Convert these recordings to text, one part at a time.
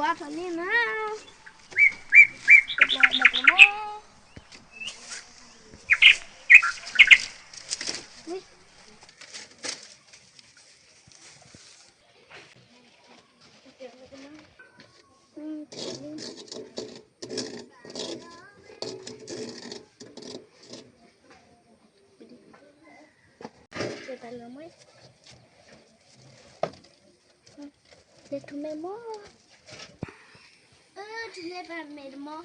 ပှၤထီၣ်န့ၢ်မး, တဘျီတဘျီမး, လဲၤထူမဲမး, အၢ ထူမဲပမဲာ်တမီၤ,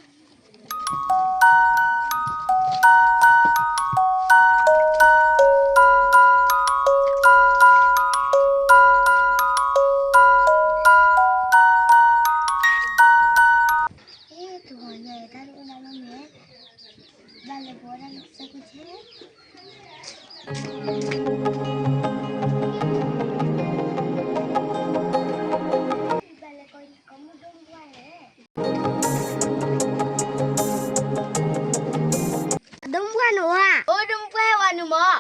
ဟဲ တဂီၤညါအံၤ တၢ်တအိၣ်ဒၣ်လီၤမဲာ်, ဘၣ်လဲၤဘှီတၢ်လၢကစၢၢ်ခိၣ်ဆဲး, ဒိၣ်မုၣ်ပှၢ်နဝၤ, အိၣ်ဒိၣ်မုၣ်ပှၢ်ဟဲဝၤနုာ်မး,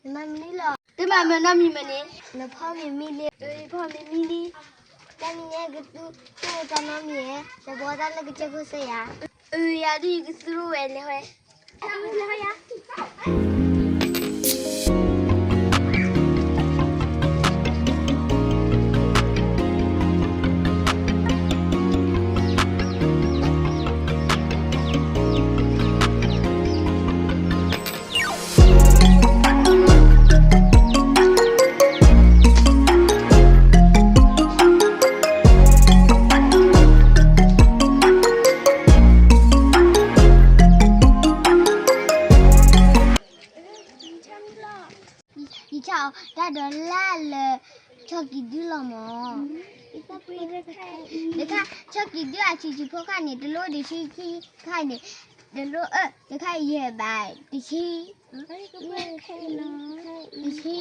နမၤမနုၤလီၤ, တမၤမၤနီတမံၤမးန့ၣ်, နဖီမ့ၤမံလံ, အၢ ယဖီမ့ၤမံလံ, တၢ်မံန့ၣ်ကသူ တၢ်နီတမံၤဧါ, လဲၤဘှီတၢ်လၢကစၢၢ်ခိၣ်ဆဲးယၤ, အၢ ယၤဒုးယကသူဝဲလဲၤဟီ, လဲၤဟီယၤ. ယဆၣ်အီၤတၢ်ဒီးလၢ်လၢ ဆီၣ်ကံၤဒုလီၤမး, တခါ ဆီၣ်ကံၤဒုအဆံးဆံးဖိခါန့ၣ် တလိၣ်တဆံခံခါန့ၣ်, တလိၣ်အၢ တခါယဲၢ်ဘး တဆံ, တဆံ,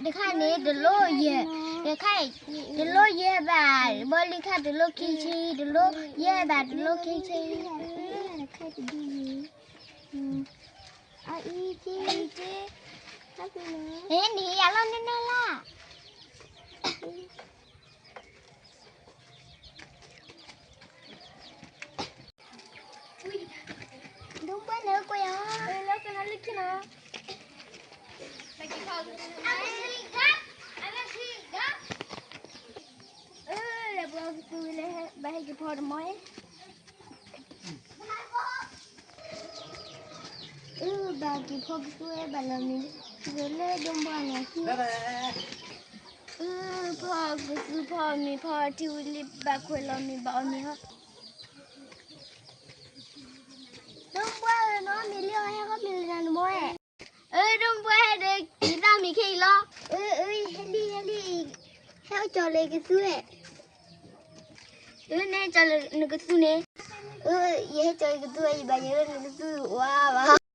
တခါန့ၣ် တလိၣ်ယဲၢ်, တခါ တလိၣ်ယဲၢ်ဘး, ဘီလံခါ တလိၣ်ခံဆံ, တလိၣ်ယဲၢ်ဘး တလိၣ်ခံဆံ, အအံၤက့, ဟဲန့ၣ် ယၤလီၤနဲနဲလၢ်. ဒိၣ်ပှၢ်န့ၣ်ကွဲးအီၤ, လၢကနၣ်လၢခံနီၤ, လဲၤဘှီကသူဝဲလဲၣ်, ဘၣ်ဟဲက့ၤဖီတမီၤ, အၢ ဘၣ်က့ၤဖီကသူဝဲဘၣ်လီၤမ့ၢ်, လၢဒိၣ်ပှၢ်န့ၣ်, အၢ ဖီကသူဖီမ့ၤဖီထံဝံၤလံ ဘၣ်ခွဲးလီၤမ့ၢ်ဘၣ်အီၣ်မ့ၤဟီ, ဒိၣ်ပှၢ်ဧၢ နီၢ်မ့ၢ်လံအီၤ ဟဲဃီမ့ၢ်လၢနမီၤဧဲ, အၢ ဒိၣ်ပှၢ်ဟဲဒီး ယတၢ်မ့ၢ်ခဲအံၤလီၤ, အၢ အၢ ဟဲလံ ဟဲလံ, ဟဲအိၣ်ကၠီၤလၢကသူဝဲ, အၢ နဟဲကၠီၤလၢနကသူန့ၣ်, အၢ ယဟဲကၠီၤယကသူဝဲ ယဘၣ်ယဲၤလၢနကသူဝဲဘၣ်